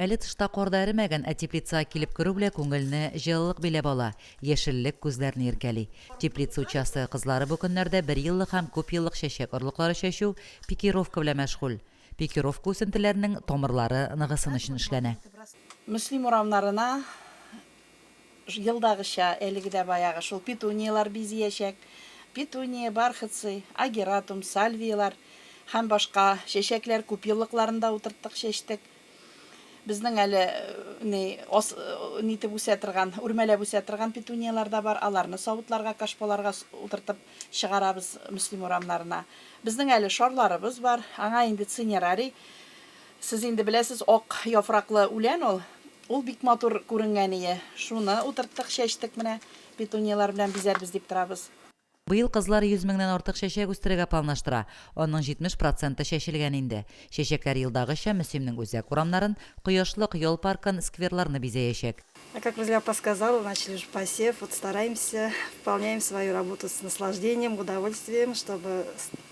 Әле тышта кар да эремәгән, ә теплицага килеп керү белә күңелне җылылык биләп ала, яшеллек күзләрне иркәли. Теплица участогы кызлары бу көннәрдә берьеллык һәм күпьеллык чәчәк орлыклары чәчү, пикировка белән мәшгуль. Пикировка үсентеләренең тамырлары ныгысын өчен эшләнә. Мөслим урамнарына елдагыча, әлеге дә баягы шул петунияләр бизиячәк. Петуния, бархатцы, агератум, сальвияләр һәм башка чәчәкләр күпьеллыкларын да утырттык, чәчтек. Безнең әле ни, ас, нитеп үсә торган, үрмәләп үсә торган петунияләр дә бар. Аларны савытларга, кашполарга утыртып чыгарабыз Мөслим урамнарына. Безнең әле шарларыбыз бар. Аңа инде цинерарий. Сез инде беләсез, ак яфраклы үлән ул. Ул бик матур күренгәние. Шуны утырттык, чәчтек менә. Петунияләр белән бизәрбез дип торабыз. Быел кызлар 100 меңнән артык чәчәк үстерергә планлаштыра. Аның 70 проценты чәчелгән инде. Чәчәкләр елдагыча Мөслимнең үзәк урамнарын, Кояшлык ял паркын, скверларны бизәячәк. А как Рузиля апа сказала, начали уже посев, вот стараемся, выполняем свою работу с наслаждением, удовольствием, чтобы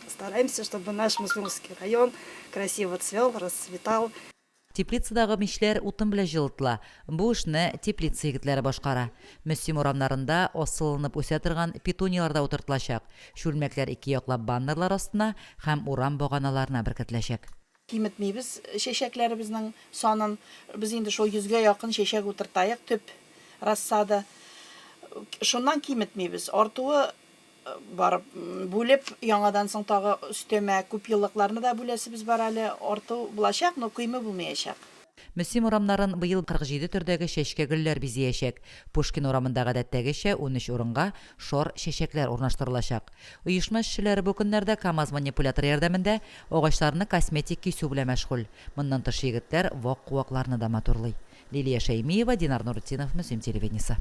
стараемся, чтобы наш Муслимовский район красиво цвел, расцветал. Теплицадагы мичләр утын белән җылытыла. Бу эшне теплица егетләре башкара. Мөслим урамнарында асылынып үсә торган петунияләр дә утыртылачак. Чүлмәкләр ике яклап баннерлар астына һәм урам баганаларына беркетеләчәк. Киметмибез чәчәкләребезнең санын. Без инде шул йөзгә якын чәчәк утыртаек, төп рассада. Шуннан киметмибез. Артуы Барып, бүлеп, яңадан соң тагы өстәмә күпьеллыкларны да бүләсебез бар әле. Арту булачак, но кыймы булмаячак. Мөслим урамнарын быел 47 төрдәге чәчкә-гөлләр бизиячәк. Пушкин урамында гадәттәгечә 13 урынга шар чәчәкләр урнаштырылачак. Оешма эшчеләре бу көннәрдә КАМАЗ манипуляторы ярдәмендә агачларны косметик кисү белән мәшгуль. Моннан тыш егетләр вак куакларны да матурлый. Лилия Шәймиева, Динар Нуретдинов, Мөслим телевидениесе.